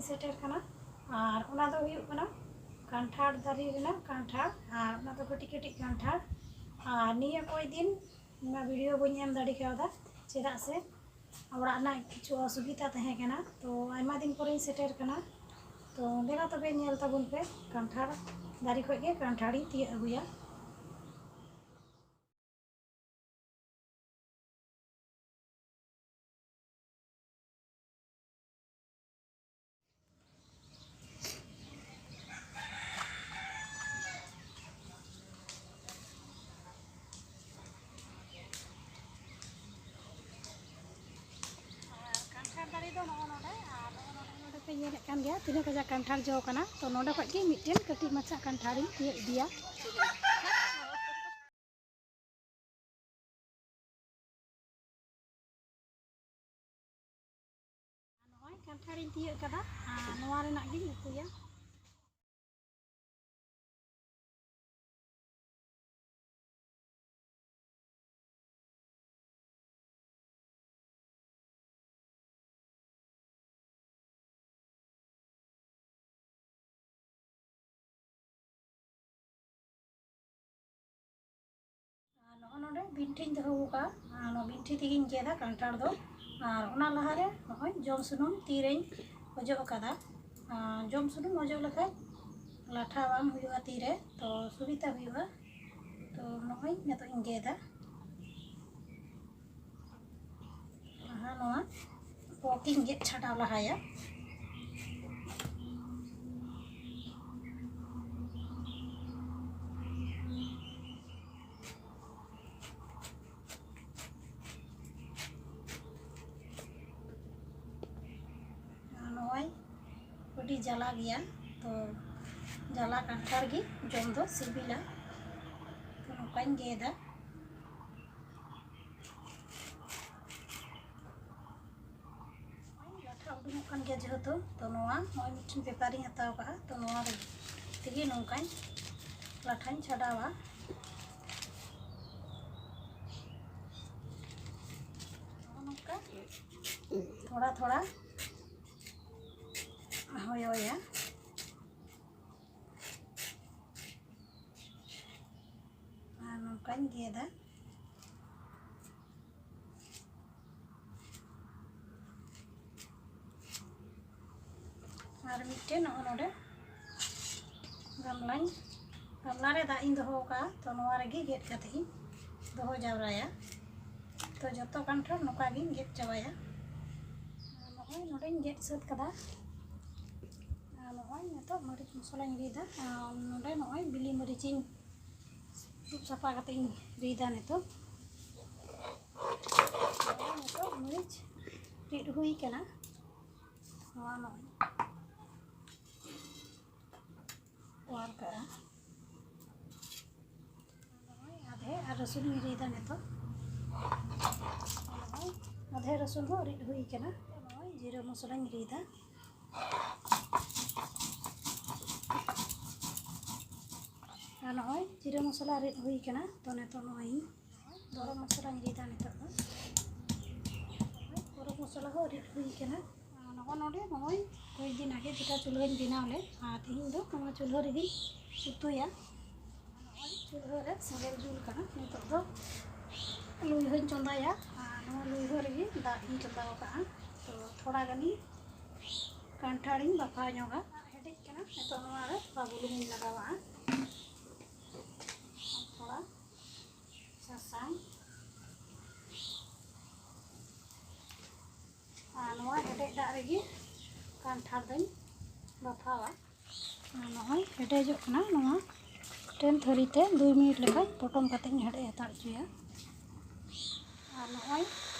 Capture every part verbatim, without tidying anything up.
ᱥᱮᱴᱮᱨ ᱠᱟᱱᱟ᱾ ᱟᱨ ᱚᱱᱟ ᱫᱚ ᱦᱩᱭᱩᱜ ᱠᱟᱱᱟ ᱠᱟᱱᱴᱷᱟᱲ ᱫᱟᱨᱮ ᱨᱮᱱᱟᱜ ᱠᱟᱱᱴᱷᱟᱲ, ᱟᱨ ᱚᱱᱟ ᱫᱚ ᱠᱟᱹᱴᱤᱡ ᱠᱟᱹᱴᱤᱡ ᱠᱟᱱᱴᱷᱟᱲ᱾ ᱟᱨ ᱱᱤᱭᱟᱹ ᱠᱚᱭ ᱫᱤᱱ ᱚᱱᱟ ᱵᱷᱤᱰᱤᱭᱳ ᱵᱟᱹᱧ ᱮᱢ ᱫᱟᱲᱮ ᱠᱟᱣᱫᱟ, ᱪᱮᱫᱟᱜ ᱥᱮ ᱚᱲᱟᱜ ᱨᱮᱱᱟᱜ ᱠᱤᱪᱷᱩ ᱚᱥᱩᱵᱤᱫᱷᱟ ᱛᱟᱦᱮᱸ ᱠᱟᱱᱟ᱾ ᱛᱚ ᱟᱭᱢᱟ ᱫᱤᱱ ᱯᱚᱨᱮᱧ ᱥᱮᱴᱮᱨ ᱠᱟᱱᱟ᱾ ᱛᱚ ᱫᱮᱞᱟ ᱛᱚᱵᱮ ᱧᱮᱞ ᱛᱟᱵᱚᱱ ᱯᱮ, ᱠᱟᱱᱴᱷᱟᱲ ᱫᱟᱨᱮ ᱠᱷᱚᱱ ᱜᱮ ᱠᱟᱱᱴᱷᱟᱲᱤᱧ ᱛᱤᱭᱳᱜ ᱟᱹᱜᱩᱭᱟ᱾ ᱟᱨ ᱠᱟᱱᱴᱷᱟᱲ ᱫᱟᱨᱮ ᱫᱚ ᱱᱚᱜᱼᱚ ᱱᱚᱰᱮ, ᱟᱨ ᱱᱚᱜᱼᱚ ᱱᱚᱰᱮ, ᱱᱚᱰᱮ ᱯᱮ ᱧᱮᱞᱮᱫ ᱠᱟᱱ ᱜᱮᱭᱟ ᱛᱤᱱᱟᱹᱜ ᱠᱟᱡᱟᱠ ᱠᱟᱱᱴᱷᱟᱲ ᱡᱚ ᱠᱟᱱᱟ᱾ ᱛᱚ ᱱᱚᱰᱮ ᱠᱷᱚᱡ ᱜᱮ ᱢᱤᱫᱴᱮᱱ ᱠᱟᱹᱴᱤᱡ ᱢᱟᱪᱷᱟ ᱠᱟᱱᱴᱷᱟᱲᱤᱧ ᱛᱤᱭᱳᱜ ᱤᱫᱤᱭᱟ᱾ ᱱᱚᱜᱼᱚᱭ ᱠᱟᱱᱴᱷᱟᱲᱤᱧ ᱛᱤᱭᱳᱜ ᱠᱟᱫᱟ, ᱟᱨ ᱱᱚᱣᱟ ᱨᱮᱱᱟᱜ ᱜᱤᱧ ᱩᱛᱩᱭᱟ᱾ ᱟᱨ ᱱᱚᱜᱼᱚ ᱱᱚᱰᱮ ᱵᱤᱱᱴᱷᱤᱧ ᱫᱚᱦᱚ ᱟᱠᱟᱫᱼᱟ, ᱟᱨ ᱱᱚᱣᱟ ᱵᱤᱱᱴᱷᱤ ᱛᱮᱜᱮᱧ ᱜᱮᱫᱟ ᱠᱟᱱᱴᱷᱟᱲ ᱫᱚ᱾ ᱟᱨ ᱚᱱᱟ ᱞᱟᱦᱟᱨᱮ ᱱᱚᱜᱼᱚᱭ ᱡᱚᱢ ᱥᱩᱱᱩᱢ ᱛᱤᱨᱮᱧ ᱚᱡᱚᱜ ᱟᱠᱟᱫᱟ᱾ ᱟᱨ ᱡᱚᱢ ᱥᱩᱱᱩᱢ ᱚᱡᱚᱜ ᱞᱮᱠᱷᱟᱡ ᱞᱟᱴᱷᱟ ᱵᱟᱝ ᱦᱩᱭᱩᱜᱼᱟ ᱛᱤᱨᱮ, ᱛᱚ ᱥᱩᱵᱤᱫᱷᱟ ᱦᱩᱭᱩᱜᱼᱟ᱾ ᱛᱚ ᱱᱚᱜᱼᱚᱭ ᱱᱤᱛᱚᱜ ᱤᱧ ᱜᱮᱫᱟ᱾ ᱞᱟᱦᱟ ᱱᱚᱣᱟ ᱯᱚᱠᱤᱧ ᱜᱮᱫ ᱪᱷᱟᱰᱟᱣ ᱞᱟᱦᱟᱭᱟ᱾ ᱟᱨ ᱱᱚᱜᱼᱚᱭ ᱟᱹᱰᱤ ᱡᱟᱞᱟ ᱜᱮᱭᱟ, ᱛᱚ ᱡᱟᱞᱟ ᱠᱟᱱᱴᱷᱟᱲ ᱜᱮ ᱡᱚᱢ ᱫᱚ ᱥᱤᱵᱤᱞᱟ᱾ ᱛᱚ ᱱᱚᱝᱠᱟᱧ ᱜᱮᱫᱟ᱾ ᱞᱟᱴᱷᱟ ᱩᱰᱩᱠᱚᱜ ᱠᱟᱱ ᱜᱮᱭᱟ ᱡᱮᱦᱮᱛᱩ, ᱛᱚ ᱱᱚᱣᱟ ᱱᱚᱜᱼᱚᱭ ᱢᱤᱫᱴᱮᱱ ᱯᱮᱯᱟᱨᱤᱧ ᱦᱟᱛᱟᱣ ᱠᱟᱜᱼᱟ, ᱛᱚ ᱱᱚᱣᱟ ᱨᱮ ᱛᱮᱜᱮ ᱱᱚᱝᱠᱟᱧ ᱞᱟᱴᱷᱟᱧ ᱪᱷᱟᱰᱟᱣᱟ᱾ ᱱᱚᱜᱼᱚ ᱱᱚᱝᱠᱟ ᱛᱷᱚᱲᱟ ᱛᱷᱚᱲᱟ ᱡᱚᱭᱟ᱾ ᱟᱨ ᱱᱚᱝᱠᱟᱧ ᱜᱮᱫᱟ᱾ ᱟᱨ ᱢᱤᱫᱴᱮᱱ ᱱᱚᱜᱼᱚ ᱱᱚᱰᱮ ᱜᱟᱢᱞᱟᱧ, ᱜᱟᱢᱞᱟ ᱨᱮ ᱫᱟᱜ ᱤᱧ ᱫᱚᱦᱚ ᱟᱠᱟᱫᱼᱟ, ᱛᱚ ᱱᱚᱣᱟ ᱨᱮᱜᱮ ᱜᱮᱫ ᱠᱟᱛᱮ ᱤᱧ ᱫᱚᱦᱚ ᱡᱟᱣᱨᱟᱭᱟ᱾ ᱛᱚ ᱡᱚᱛᱚ ᱠᱟᱱᱴᱷᱟᱲ ᱱᱚᱝᱠᱟ ᱜᱤᱧ ᱜᱮᱫ ᱪᱟᱵᱟᱭᱟ᱾ ᱟᱨ ᱱᱚᱜᱼᱚᱭ ᱱᱚᱰᱮᱧ ᱜᱮᱫ ᱥᱟᱹᱛ ᱠᱟᱫᱟ᱾ ᱟᱨ ᱱᱚᱜᱼᱚᱭ ᱱᱤᱛᱚᱜ ᱢᱟᱹᱨᱤᱪ ᱢᱚᱥᱞᱟᱧ ᱨᱤᱫᱟ᱾ ᱟᱨ ᱱᱚᱰᱮ ᱱᱚᱜᱼᱚᱭ ᱵᱤᱞᱤ ᱢᱟᱹᱨᱤᱪ ᱤᱧ ᱫᱩᱵ ᱥᱟᱯᱷᱟ ᱠᱟᱛᱮ ᱤᱧ ᱨᱤᱫᱟ ᱱᱤᱛᱚᱜ᱾ ᱱᱤᱛᱚᱜ ᱢᱟᱹᱨᱤᱪ ᱨᱤᱫ ᱦᱩᱭ ᱠᱟᱱᱟ᱾ ᱱᱚᱣᱟ ᱱᱚᱜᱼᱚᱭ ᱚᱣᱟᱨ ᱠᱟᱜᱼᱟ᱾ ᱱᱚᱜᱼᱚᱭ ᱟᱫᱷᱮ ᱟᱨ ᱨᱟᱹᱥᱩᱱ ᱤᱧ ᱨᱤᱫᱟ ᱱᱤᱛᱚᱜ᱾ ᱱᱚᱜᱼᱚᱭ ᱟᱫᱷᱮ ᱨᱟᱹᱥᱩᱱ ᱦᱚᱸ ᱨᱤᱫ ᱦᱩᱭ ᱠᱟᱱᱟ᱾ ᱱᱚᱜᱼᱚᱭ ᱡᱤᱨᱟᱹ ᱢᱚᱥᱞᱟᱧ ᱨᱤᱫᱟ᱾ ᱟᱨ ᱱᱚᱜᱼᱚᱭ ᱡᱤᱨᱟᱹ ᱢᱚᱥᱞᱟ ᱨᱤᱫ ᱦᱩᱭ ᱠᱟᱱᱟ᱾ ᱛᱚ ᱱᱤᱛᱚᱜ ᱱᱚᱜᱼᱚᱭ ᱤᱧ ᱜᱚᱨᱚᱢ ᱢᱚᱥᱞᱟᱧ ᱨᱤᱫᱟ ᱱᱤᱛᱚᱜ ᱫᱚ᱾ ᱱᱚᱜᱼᱚᱭ ᱜᱚᱨᱚᱢ ᱢᱚᱥᱞᱟ ᱦᱚᱸ ᱨᱤᱫ ᱦᱩᱭ ᱠᱟᱱᱟ᱾ ᱟᱨ ᱱᱚᱜᱼᱚ ᱱᱚᱰᱮ ᱱᱚᱜᱼᱚᱭ ᱠᱚᱭᱮᱠ ᱫᱤᱱ ᱟᱜᱮ ᱡᱮᱴᱟ ᱪᱩᱞᱦᱟᱹᱧ ᱵᱮᱱᱟᱣ ᱞᱮᱫ, ᱟᱨ ᱛᱮᱦᱮᱧ ᱫᱚ ᱱᱚᱣᱟ ᱪᱩᱞᱦᱟᱹ ᱨᱮᱜᱮᱧ ᱩᱛᱩᱭᱟ᱾ ᱱᱚᱜᱼᱚᱭ ᱪᱩᱞᱦᱟᱹ ᱨᱮ ᱥᱮᱸᱜᱮᱞ ᱡᱩᱞ ᱠᱟᱱᱟ᱾ ᱱᱤᱛᱚᱜ ᱫᱚ ᱞᱩᱭᱦᱟᱹᱧ ᱪᱚᱸᱫᱟᱭᱟ᱾ ᱟᱨ ᱱᱚᱣᱟ ᱞᱩᱭᱦᱟᱹ ᱨᱮᱜᱮ ᱫᱟᱜ ᱤᱧ ᱪᱚᱸᱫᱟ ᱟᱠᱟᱫᱼᱟ᱾ ᱛᱚ ᱛᱷᱚᱲᱟ ᱜᱟᱱᱤᱧ ᱠᱟᱱᱴᱷᱟᱲᱤᱧ ᱵᱟᱯᱷᱟᱣ ᱧᱚᱜᱟ᱾ ᱦᱮᱰᱮᱡ ᱠᱟᱱᱟ᱾ ᱱᱤᱛᱚᱜ ᱱᱚᱣᱟ ᱨᱮ ᱛᱷᱚᱲᱟ ᱵᱩᱞᱩᱝ ᱤᱧ ᱞᱟᱜᱟᱣᱟᱜᱼᱟ, ᱛᱷᱚᱲᱟ ᱥᱟᱥᱟᱝ᱾ ᱟᱨ ᱱᱚᱣᱟ ᱦᱮᱰᱮᱡ ᱫᱟᱜ ᱨᱮᱜᱮ ᱠᱟᱱᱴᱷᱟᱲ ᱫᱚᱧ ᱵᱟᱯᱷᱟᱣᱟ᱾ ᱟᱨ ᱱᱚᱜᱼᱚᱭ ᱦᱮᱰᱮᱡᱚᱜ ᱠᱟᱱᱟ᱾ ᱱᱚᱣᱟ ᱢᱤᱫᱴᱮᱱ ᱛᱷᱟᱹᱨᱤ ᱛᱮ ᱫᱩᱭ ᱢᱤᱱᱤᱴ ᱞᱮᱠᱟᱧ ᱯᱚᱴᱚᱢ ᱠᱟᱛᱮᱧ ᱦᱮᱰᱮᱡ ᱦᱟᱛᱟᱲ ᱦᱚᱪᱚᱭᱟ᱾ ᱟᱨ ᱱᱚᱜᱼᱚᱭ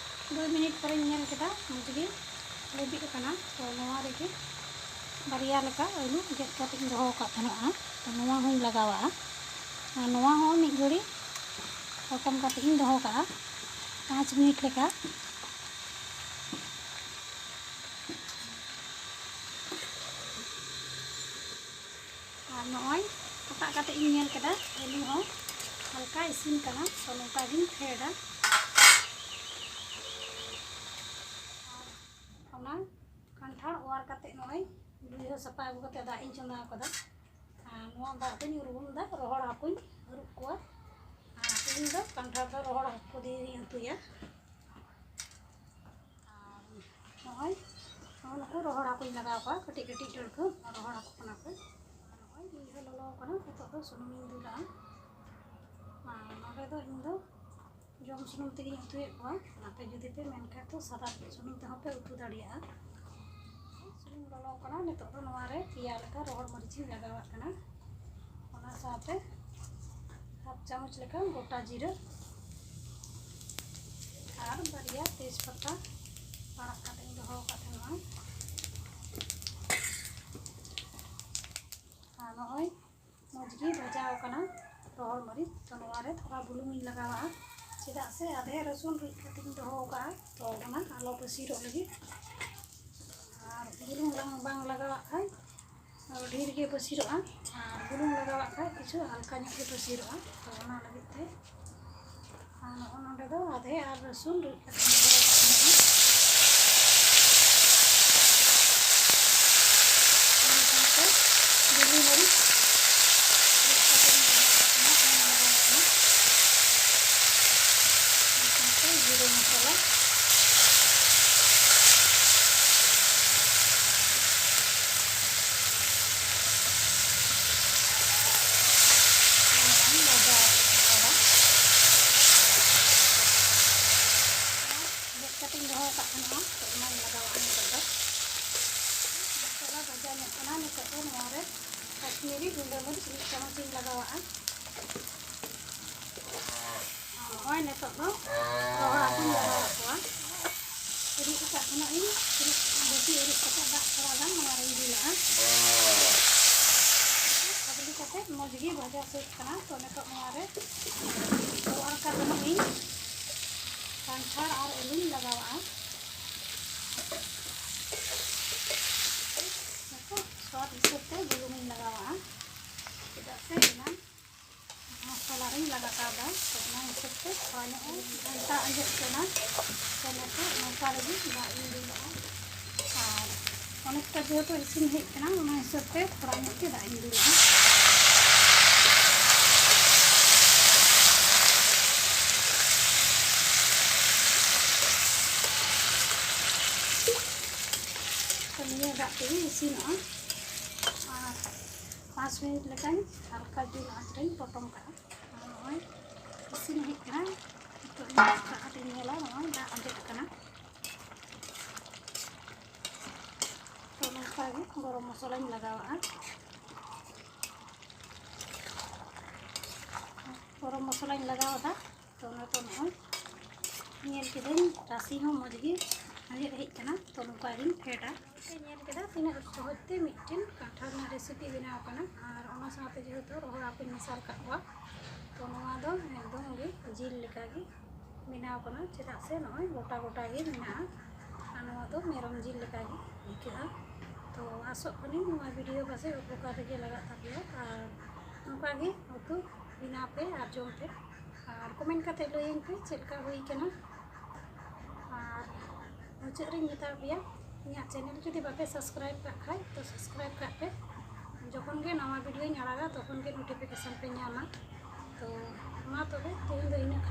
ᱫᱩᱭ ᱢᱤᱱᱤᱴ ᱯᱚᱨᱮᱧ ᱧᱮᱞ ᱠᱮᱫᱟ, ᱢᱚᱡᱽ ᱜᱮ ᱞᱟᱹᱵᱤᱫ ᱟᱠᱟᱱᱟ᱾ ᱛᱚ ᱱᱚᱣᱟ ᱨᱮᱜᱮ ᱵᱟᱨᱭᱟ ᱞᱮᱠᱟ ᱟᱹᱞᱩ ᱜᱮᱫ ᱠᱟᱛᱮ ᱤᱧ ᱫᱚᱦᱚ ᱟᱠᱟᱫ ᱛᱟᱦᱮᱱᱚᱜᱼᱟ, ᱛᱚ ᱱᱚᱣᱟ ᱦᱚᱸᱧ ᱞᱟᱜᱟᱣᱟᱜᱼᱟ᱾ ᱟᱨ ᱱᱚᱣᱟ ᱦᱚᱸ ᱢᱤᱫ ᱜᱷᱟᱹᱲᱤ ᱯᱚᱴᱚᱢ ᱠᱟᱛᱮ ᱤᱧ ᱫᱚᱦᱚ ᱠᱟᱜᱼᱟ, ᱯᱟᱸᱪ ᱢᱤᱱᱤᱴ ᱞᱮᱠᱟ᱾ ᱟᱨ ᱱᱚᱜᱼᱚᱭ ᱚᱴᱟᱜ ᱠᱟᱛᱮ ᱤᱧ ᱧᱮᱞ ᱠᱮᱫᱟ, ᱟᱹᱞᱩ ᱦᱚᱸ ᱦᱟᱞᱠᱟ ᱤᱥᱤᱱ ᱠᱟᱱᱟ᱾ ᱛᱚ ᱱᱚᱝᱠᱟ ᱜᱤᱧ ᱯᱷᱮᱰᱟ᱾ ᱟᱨ ᱚᱱᱟ ᱠᱟᱱᱴᱷᱟᱲ ᱚᱣᱟᱨ ᱠᱟᱛᱮ ᱱᱚᱜᱼᱚᱭ ᱞᱩᱭᱦᱟᱹ ᱥᱟᱯᱷᱟ ᱟᱹᱜᱩ ᱠᱟᱛᱮ ᱫᱟᱜ ᱤᱧ ᱪᱚᱸᱫᱟ ᱟᱠᱟᱫᱟ᱾ ᱟᱨ ᱱᱚᱣᱟ ᱫᱟᱜ ᱫᱚᱧ ᱩᱨᱜᱩᱢ ᱮᱫᱟ, ᱨᱚᱦᱚᱲ ᱦᱟᱹᱠᱩᱧ ᱟᱹᱨᱩᱵ ᱠᱚᱣᱟ᱾ ᱟᱨ ᱛᱮᱦᱮᱧ ᱫᱚ ᱠᱟᱱᱴᱷᱟᱲ ᱫᱚ ᱨᱚᱦᱚᱲ ᱦᱟᱹᱠᱩ ᱫᱤᱭᱮᱧ ᱩᱛᱩᱭᱟ᱾ ᱟᱨ ᱱᱚᱜᱼᱚᱭ, ᱱᱚᱜᱼᱚ ᱱᱩᱠᱩ ᱨᱚᱦᱚᱲ ᱦᱟᱹᱠᱩᱧ ᱞᱟᱜᱟᱣ ᱠᱚᱣᱟ, ᱠᱟᱹᱴᱤᱡ ᱠᱟᱹᱴᱤᱡ ᱰᱟᱹᱲᱠᱟᱹ ᱨᱚᱦᱚᱲ ᱦᱟᱹᱠᱩ ᱠᱟᱱᱟ ᱠᱚ᱾ ᱱᱚᱜᱼᱚᱭ ᱞᱩᱭᱦᱟᱹ ᱞᱚᱞᱚ ᱟᱠᱟᱱᱟ, ᱱᱤᱛᱚᱜ ᱫᱚ ᱥᱩᱱᱩᱢᱤᱧ ᱫᱩᱞᱟᱜᱼᱟ᱾ ᱟᱨ ᱱᱚᱰᱮ ᱫᱚ ᱤᱧ ᱫᱚ ᱡᱚᱢ ᱥᱩᱱᱩᱢ ᱛᱮᱜᱮᱧ ᱩᱛᱩᱭᱮᱫ ᱠᱚᱣᱟ᱾ ᱟᱯᱮ ᱡᱩᱫᱤ ᱯᱮ ᱢᱮᱱ ᱠᱷᱟᱱ ᱫᱚ ᱥᱟᱫᱟ ᱥᱩᱱᱩᱢ ᱛᱮᱦᱚᱸ ᱯᱮ ᱩᱛᱩ ᱫᱟᱲᱮᱭᱟᱜᱼᱟ᱾ ᱥᱩᱱᱩᱢ ᱞᱚᱞᱚ ᱠᱟᱱᱟ, ᱱᱤᱛᱚᱜ ᱫᱚ ᱱᱚᱣᱟ ᱨᱮ ᱯᱮᱭᱟ ᱞᱮᱠᱟ ᱨᱚᱦᱚᱲ ᱢᱟᱹᱨᱤᱪ ᱤᱧ ᱞᱟᱜᱟᱣᱟᱜ ᱠᱟᱱᱟ᱾ ᱚᱱᱟ ᱥᱟᱶᱛᱮ ᱦᱟᱯ ᱪᱟᱢᱚᱪ ᱞᱮᱠᱟ ᱜᱚᱴᱟ ᱡᱤᱨᱟᱹ ᱟᱨ ᱵᱟᱨᱭᱟ ᱛᱮᱡᱽ ᱯᱟᱛᱟ ᱟᱲᱟᱜ ᱠᱟᱛᱮ ᱤᱧ ᱫᱚᱦᱚ ᱟᱠᱟᱫ ᱛᱟᱦᱮᱱᱟ᱾ ᱟᱨ ᱱᱚᱜᱼᱚᱭ ᱢᱚᱡᱽ ᱜᱮ ᱵᱷᱟᱡᱟᱣ ᱟᱠᱟᱱᱟ ᱨᱚᱦᱚᱲ ᱢᱟᱹᱨᱤᱪ᱾ ᱛᱚ ᱱᱚᱣᱟ ᱨᱮ ᱛᱷᱚᱲᱟ ᱵᱩᱞᱩᱝ ᱤᱧ ᱞᱟᱜᱟᱣᱟᱜᱼᱟ, ᱪᱮᱫᱟᱜ ᱥᱮ ᱟᱫᱷᱮ ᱨᱟᱹᱥᱩᱱ ᱨᱤᱫ ᱠᱟᱛᱮᱧ ᱫᱚᱦᱚ ᱟᱠᱟᱫᱼᱟ, ᱛᱚ ᱚᱱᱟ ᱟᱞᱚ ᱯᱟᱹᱥᱤᱨᱚᱜ ᱞᱟᱹᱜᱤᱫ᱾ ᱟᱨ ᱵᱩᱞᱩᱝ ᱵᱟᱝ, ᱵᱟᱝ ᱞᱟᱜᱟᱣᱟᱜ ᱠᱷᱟᱱ ᱰᱷᱮᱨ ᱜᱮ ᱯᱟᱹᱥᱤᱨᱚᱜᱼᱟ, ᱟᱨ ᱵᱩᱞᱩᱝ ᱞᱟᱜᱟᱣᱟᱜ ᱠᱷᱟᱱ ᱠᱤᱪᱷᱩ ᱦᱟᱞᱠᱟ ᱧᱚᱜ ᱜᱮ ᱯᱟᱹᱥᱤᱨᱚᱜᱼᱟ᱾ ᱛᱚ ᱚᱱᱟ ᱞᱟᱹᱜᱤᱫ ᱛᱮ ᱟᱨ ᱱᱚᱜᱼᱚ ᱱᱚᱰᱮ ᱫᱚ ᱟᱫᱷᱮ ᱟᱨ ᱨᱟᱹᱥᱩᱱ ᱨᱤᱫ ᱠᱟᱛᱮ ᱫᱚᱦᱚ ᱠᱟᱜ ᱢᱮᱱᱟᱜᱼᱟ᱾ ᱚᱱᱟ ᱥᱟᱶᱛᱮ ᱵᱤᱞᱤ ᱢᱟᱹᱨᱤᱪ ᱨᱤᱫ ᱠᱟᱛᱮ ᱫᱚᱦᱚ ᱠᱟᱜ ᱢᱮᱱᱟᱜᱼᱟ, ᱚᱱᱟ ᱞᱟᱜᱟᱣ ᱠᱟᱜ ᱢᱮ᱾ ᱚᱱᱟ ᱥᱟᱶᱛᱮ ᱡᱤᱨᱟᱹ ᱢᱚᱥᱞᱟ᱾ ᱚᱱᱟᱧ ᱞᱟᱜᱟᱣ ᱠᱟᱫᱟ᱾ ᱜᱮᱫ ᱠᱟᱛᱮᱧ ᱫᱚᱦᱚ ᱟᱠᱟᱫ ᱛᱟᱦᱮᱱᱟ, ᱛᱚ ᱚᱱᱟᱧ ᱞᱟᱜᱟᱣᱟᱜᱼᱟ ᱱᱤᱛᱚᱜ ᱫᱚ᱾ ᱢᱚᱥᱞᱟ ᱵᱷᱟᱡᱟ ᱧᱚᱜ ᱠᱟᱱᱟ, ᱱᱤᱛᱚᱜ ᱫᱚ ᱱᱚᱣᱟ ᱨᱮ ᱠᱟᱥᱢᱤᱨᱤ ᱜᱩᱸᱰᱟᱹ ᱢᱟᱹᱨᱤᱪ ᱢᱤᱫ ᱪᱟᱢᱚᱪ ᱤᱧ ᱞᱟᱜᱟᱣᱟᱜᱼᱟ᱾ ᱱᱚᱜᱼᱚᱭ ᱱᱤᱛᱚᱜ ᱫᱚ ᱨᱚᱦᱚᱲ ᱦᱟᱹᱠᱩᱧ ᱞᱟᱜᱟᱣᱟᱜ ᱠᱚᱣᱟ᱾ ᱨᱤᱫ ᱟᱠᱟᱫ ᱛᱟᱦᱮᱱᱟ ᱤᱧ, ᱨᱤᱫ, ᱵᱟᱹᱴᱤ ᱨᱤᱫ ᱠᱟᱛᱮ ᱫᱟᱜ ᱛᱷᱚᱲᱟ ᱜᱟᱱ ᱱᱚᱣᱟ ᱨᱤᱧ ᱫᱩᱞᱟᱜᱼᱟ᱾ ᱠᱷᱟᱫᱽᱞᱮ ᱠᱟᱛᱮ ᱢᱚᱡᱽ ᱜᱮ ᱵᱷᱟᱡᱟ ᱥᱟᱹᱛ ᱠᱟᱱᱟ᱾ ᱛᱚ ᱱᱤᱛᱚᱜ ᱱᱚᱣᱟ ᱨᱮ ᱛᱚᱣᱟᱨ ᱠᱟᱛᱮ ᱤᱧ ᱠᱟᱱᱴᱷᱟᱲ ᱟᱨ ᱟᱹᱞᱩᱧ ᱞᱟᱜᱟᱣᱟᱜᱼᱟ᱾ ᱱᱤᱛᱚᱜ ᱥᱣᱟᱫ ᱦᱤᱥᱟᱹᱵ ᱛᱮ ᱵᱩᱞᱩᱝ ᱤᱧ ᱞᱟᱜᱟᱣᱟᱜᱼᱟ, ᱪᱮᱫᱟᱜ ᱥᱮ ᱮᱱᱟᱝ ᱢᱚᱥᱞᱟ ᱨᱤᱧ ᱞᱟᱜᱟ ᱠᱟᱣᱫᱟ, ᱛᱚ ᱚᱱᱟ ᱦᱤᱥᱟᱹᱵ ᱛᱮ ᱛᱷᱚᱲᱟ ᱧᱚᱜ ᱮ ᱜᱷᱟᱱᱴᱟ ᱟᱸᱡᱮᱫ ᱦᱚᱪᱚᱱᱟ᱾ ᱛᱚ ᱱᱤᱛᱚᱜ ᱱᱚᱝᱠᱟ ᱨᱮᱜᱮ ᱫᱟᱜ ᱤᱧ ᱫᱩᱞᱟᱜᱼᱟ᱾ ᱟᱨ ᱚᱱᱮᱠᱴᱟ ᱡᱮᱦᱮᱛᱩ ᱤᱥᱤᱱ ᱦᱮᱡ ᱠᱟᱱᱟ, ᱚᱱᱟ ᱦᱤᱥᱟᱹᱵ ᱛᱮ ᱛᱷᱚᱲᱟ ᱧᱚᱜ ᱜᱮ ᱫᱟᱜ ᱤᱧ ᱫᱩᱞᱟ᱾ ᱛᱚ ᱱᱤᱭᱟᱹ ᱫᱟᱜ ᱛᱮᱜᱮ ᱤᱥᱤᱱᱚᱜᱼᱟ᱾ ᱟᱨ ᱯᱟᱸᱪ ᱢᱤᱱᱤᱴ ᱞᱮᱠᱟᱧ ᱦᱟᱞᱠᱟ ᱡᱳᱨ ᱟᱸᱪ ᱨᱮᱧ ᱯᱚᱴᱚᱢ ᱠᱟᱜᱼᱟ᱾ ᱟᱨ ᱱᱚᱜᱼᱚᱭ ᱤᱥᱤᱱ ᱦᱮᱡ ᱠᱟᱱᱟ᱾ ᱱᱤᱛᱚᱜ ᱤᱧ ᱨᱟᱠᱟᱵ ᱠᱟᱛᱮᱧ ᱧᱮᱞᱟ, ᱱᱚᱜᱼᱚᱭ ᱫᱟᱜ ᱟᱸᱡᱮᱫ ᱠᱟᱱᱟ᱾ ᱛᱚ ᱱᱚᱝᱠᱟ ᱜᱮ ᱜᱚᱨᱚᱢ ᱢᱚᱥᱞᱟᱧ ᱞᱟᱜᱟᱣᱟᱜᱼᱟ᱾ ᱜᱚᱨᱚᱢ ᱢᱚᱥᱞᱟᱧ ᱞᱟᱜᱟᱣ ᱮᱫᱟ᱾ ᱛᱚ ᱚᱱᱟ ᱛᱚ ᱱᱚᱜᱼᱚᱭ ᱧᱮᱞ ᱠᱤᱫᱟᱹᱧ, ᱨᱟᱥᱮ ᱦᱚᱸ ᱢᱚᱡᱽ ᱜᱮ ᱟᱸᱡᱮᱫ ᱦᱮᱡ ᱠᱟᱱᱟ᱾ ᱛᱚ ᱱᱚᱝᱠᱟ ᱜᱤᱧ ᱯᱷᱮᱰᱟ᱾ ᱯᱮ ᱧᱮᱞ ᱠᱮᱫᱟ ᱛᱤᱱᱟᱹᱜ ᱥᱚᱦᱚᱡᱽ ᱛᱮ ᱢᱤᱫᱴᱮᱱ ᱠᱟᱱᱴᱷᱟᱲ ᱨᱮᱱᱟᱜ ᱨᱮᱥᱤᱯᱤ ᱵᱮᱱᱟᱣ ᱠᱟᱱᱟ᱾ ᱟᱨ ᱚᱱᱟ ᱥᱟᱶᱛᱮ ᱡᱮᱦᱮᱛᱩ ᱨᱚᱦᱚᱲ ᱦᱟᱹᱠᱩᱧ ᱢᱮᱥᱟᱞ ᱠᱟᱜ ᱠᱚᱣᱟ, ᱛᱚ ᱱᱚᱣᱟ ᱫᱚ ᱮᱠᱫᱚᱢ ᱜᱮ ᱡᱤᱞ ᱞᱮᱠᱟ ᱜᱮ ᱵᱮᱱᱟᱣ ᱠᱟᱱᱟ, ᱪᱮᱫᱟᱜ ᱥᱮ ᱱᱚᱜᱼᱚᱭ ᱜᱚᱴᱟ ᱜᱚᱴᱟ ᱜᱮ ᱢᱮᱱᱟᱜᱼᱟ᱾ ᱟᱨ ᱱᱚᱣᱟ ᱫᱚ ᱢᱮᱨᱚᱢ ᱡᱤᱞ ᱞᱮᱠᱟ ᱜᱮ ᱟᱹᱭᱠᱟᱹᱜᱼᱟ᱾ ᱛᱚ ᱟᱥᱚᱜ ᱠᱟᱹᱱᱟᱹᱧ ᱱᱚᱣᱟ ᱵᱷᱤᱰᱤᱭᱳ ᱯᱟᱥᱮᱡ ᱩᱯᱚᱠᱟᱨ ᱨᱮᱜᱮ ᱞᱟᱜᱟᱜ ᱛᱟᱯᱮᱭᱟ᱾ ᱟᱨ ᱱᱚᱝᱠᱟ ᱜᱮ ᱩᱛᱩ ᱵᱮᱱᱟᱣ ᱯᱮ ᱟᱨ ᱡᱚᱢ ᱯᱮ᱾ ᱟᱨ ᱠᱚᱢᱮᱱᱴ ᱠᱟᱛᱮ ᱞᱟᱹᱭᱟᱹᱧ ᱯᱮ ᱪᱮᱫ ᱞᱮᱠᱟ ᱦᱩᱭ ᱠᱟᱱᱟ᱾ ᱟᱨ ᱢᱩᱪᱟᱹᱫ ᱨᱤᱧ ᱢᱮᱛᱟ ᱯᱮᱭᱟ, ᱤᱧᱟᱹᱜ ᱪᱮᱱᱮᱞ ᱡᱩᱫᱤ ᱵᱟᱯᱮ ᱥᱟᱵᱥᱠᱨᱟᱭᱤᱵ ᱠᱟᱜ ᱠᱷᱟᱡ, ᱛᱚ ᱥᱟᱵᱥᱠᱨᱟᱭᱤᱵ ᱠᱟᱜ ᱯᱮ᱾ ᱡᱚᱠᱷᱚᱱ ᱜᱮ ᱱᱟᱣᱟ ᱵᱷᱤᱰᱤᱭᱳᱧ ᱟᱲᱟᱜᱟ, ᱛᱚᱠᱷᱚᱱ ᱜᱮ ᱱᱳᱴᱤᱯᱷᱤᱠᱮᱥᱚᱱ ᱯᱮ ᱧᱟᱢᱟ᱾ ᱛᱚ ᱢᱟ ᱛᱚᱵᱮ ᱛᱮᱦᱮᱧ ᱫᱚ ᱤᱱᱟᱹᱜ